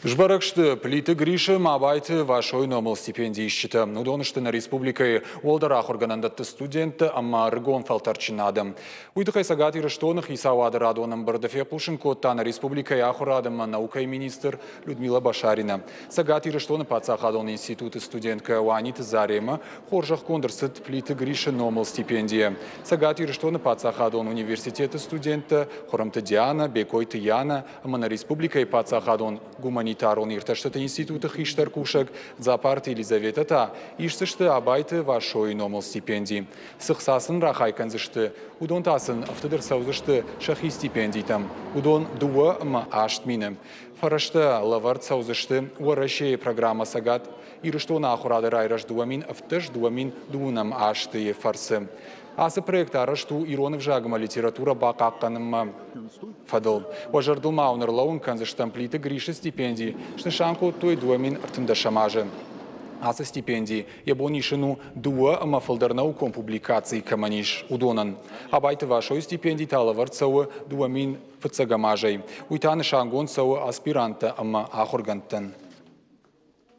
Сбӕрӕг сты Плиты Грисы Абайты Васойы номыл стипендиисджытӕ. Уыдон сты нӕ республикӕйы уӕлдӕр ахуыргӕнӕндӕтты студенттӕ ӕмӕ ӕрыгон фӕлтӕрдджын адӕм. Уый тыххӕй Цӕгат Ирыстоны хицауады радон ӕмбырды фехъусын кодта нӕ республикӕйы ахуырад ӕмӕ наукӕйы министр Людмила Башарина. Цӕгат Ирыстоны паддзахадон институты студенткӕ Уаниты Заремӕ хорзӕхгонд ӕрцыд Плиты Грисы номыл стипендийӕ. Цӕгат Ирыстоны паддзахадон университеты студенттӕ Хуырымты Диана, Бекойты Яна ӕмӕ нӕ республикӕйы паддзахадон гуманитарон иртӕстыты институты хистӕр кусӕг Дзапарты Елизаветӕ та исдзысты Абайты Васойы номыл стипенди. Цы хца сын рахай кӕндзысты, уыдон та сын ӕфтыд ӕрцӕудзысты сӕхи стипендитӕм. Уыдон 2 8 000. Фӕрӕзтӕ лӕвӕрд цӕудзысты Уӕрӕсейы программӕ Цӕгат Ирыстоны ахуырады райрӕзт 2017 2020 азты фӕрцы. Ацы проект арӕзт у ирон ӕвзаг ӕмӕ литературӕ бахъахъхъӕнынмӕ фӕдыл. Уӕ зӕрдыл ма уын ӕрлӕууын кӕндзыстӕм Плиты Грисы стипенди снысан кодтой 2013 азы. Ацы стипенди йӕ бон исын у дыууӕ ӕмӕ фылдӕр наукон публикацийы кӕмӕн ис, уыдонӕн. Абайты Васойы стипенди та лӕвӕрд цӕуы 2001 азӕй. Уый та нысангонд цӕуы аспиранттӕ ӕмӕ ахуыргӕндтӕн.